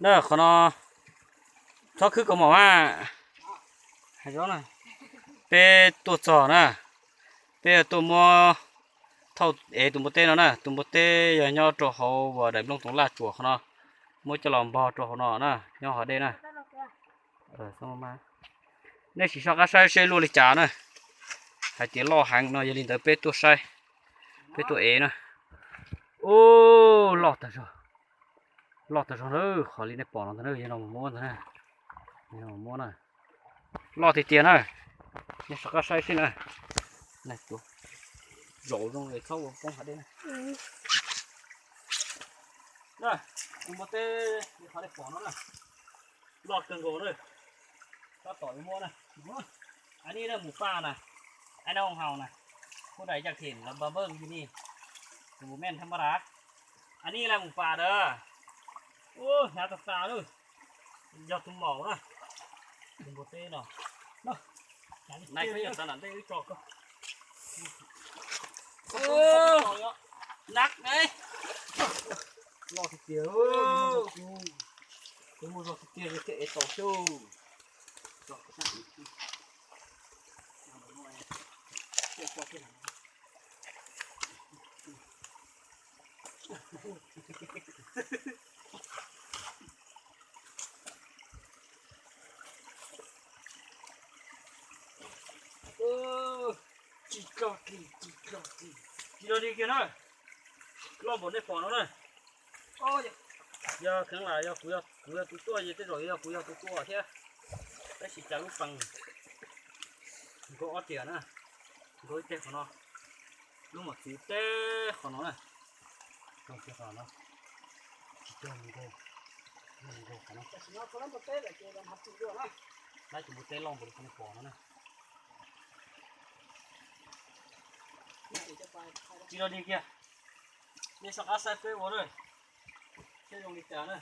Na, qhov no txhob khwb kaus mom mas. Hais tso na, peb tuaj txog na, peb tuaj muab thauj ev tus npua teb no na. Tus npua teb yog nyob rau hauv uas daim nplooj toov laj tsuas qhov no, muab coj los npog rau hauv no na, nyob hauv dej na. Nej sim soj qab saib seb luaj li cas na. Hais tias loj heev no yog li ntawd peb tuaj saib, peb tuaj ev na. Ub, loj tag zog, loj tag zog na, qhov li nej pom no ntag na, yog no mus muab ntag na, yog no mus muab na. Loj tiag tiag na, nej soj qab saib seb na. Zaum zoo txhob ua poob hav dej na. Tus npua teb qhov nej pom no na, loj kawg nkaus na. Tab tom yuav muab na. Anij na mus paj na, ai na hoo haus na, kuj dais caj them los npa npawj yug ni, tus mus men thab mab dav. Anij na mus paj dawb, ub, hnyav tag tas lawm, yog tus maum na, tus npua teb no. Nai koj yog tas nram ntej wb tso koj. Nab, loj tiag tiag, kuv muaj zog tiag tiag thiaj ev tau xwb. Tsis tso kiag, tsis tso kiag, tsis tso kiag na. Loj npaum nej pom no na. Yog kheev lam yog kuv, kuv yog tus tuaj, tej zaum yog kuv yog tus tuaj thiab. Tab sis cas lub pees nkaug ob tiam na, nkaug ib teg qhov no, lub mom txwv teb qhov no na, nkaug teb qhov no, tsis teg nkaug, nkaug qhov no. Lab tus npua teb loj npaum li qhov nej pom no na. Tsis tso kiag, nej soj qab saib peb ua na, seb zoo li cas na.